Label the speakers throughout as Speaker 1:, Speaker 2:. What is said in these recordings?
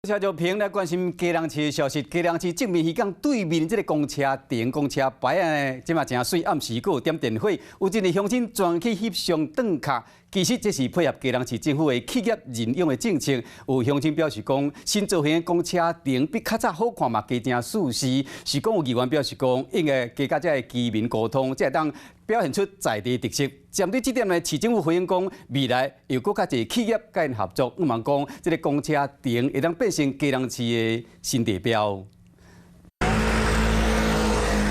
Speaker 1: 車就平來關心基隆市的消息。基隆市正面漁港對面這个公車亭、公車牌仔，這馬誠媠，暗時閣有點電火，有真濟鄉親專去翕相轉卡。其實這是配合基隆市政府的企業認養的政策。有鄉親表示講，新造型的公車亭比較早好看嘛，加誠舒適。是講有議員表示講，應該加佮這个居民溝通，才會當表現出在地特色。針對這點呢，市政府回應講，未來有閣較濟企業佮𪜶合作，向望講這个公車亭會當變成基隆市的新地標。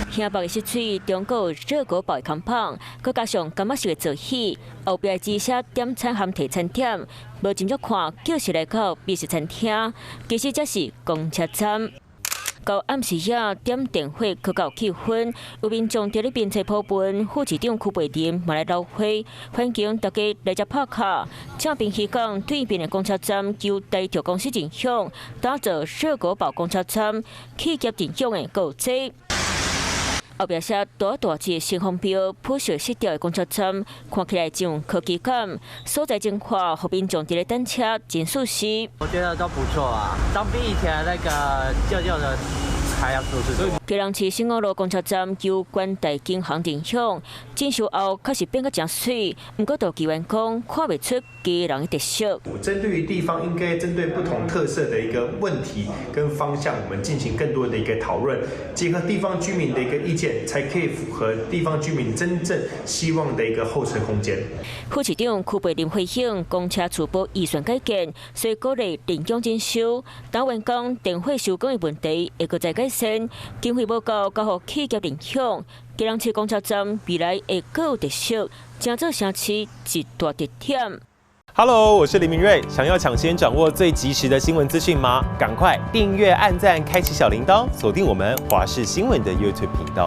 Speaker 2: 兄北的濕水，中國熱狗堡的扛棒，閣加上柑仔色的座椅，後壁只寫點餐和提餐點，無斟酌看，叫是來到美食餐廳，其實這是公車站。到暗時仔點電火，閣較有氣氛，有民眾佇咧邊冊鋪飯，副市長邱培林嘛來撈花，歡迎大家來遮拍卡。正平漁港對面的公車站由台鐵公司認養，打造熱狗堡公車站，企業認養的閣有這。後壁寫大大隻新風標，普色色調的公車站，看起來真有科技感。所在真闊，予民眾佇咧等車真舒適。
Speaker 3: 我覺得都不錯啊，相比以前那個舊舊的還要舒適多。
Speaker 2: 基隆市新五路公車站由關大銀行認養，整修後確實變閣誠媠，毋過杜議員講看袂出基隆的特色。
Speaker 4: 針對於地方，應該針對不同特色的一個問題跟方向，我們進行更多的一個討論，結合地方居民的一個意見，才可以符合地方居民真正希望的一個候車空間。
Speaker 2: 副市長邱培林回應，公車處報預算改建，所以鼓勵認養徵收。黨員講電火收工的問題會閣再改善，經費無夠，交予企業認養。基隆市公車站未來會閣有特色，成做城市一大特點。
Speaker 5: Hello，我是林明瑞。想要搶先掌握最及時的新聞資訊嗎？趕快訂閱、按讚、開啟小鈴鐺，鎖定我們華視新聞的 YouTube 頻道。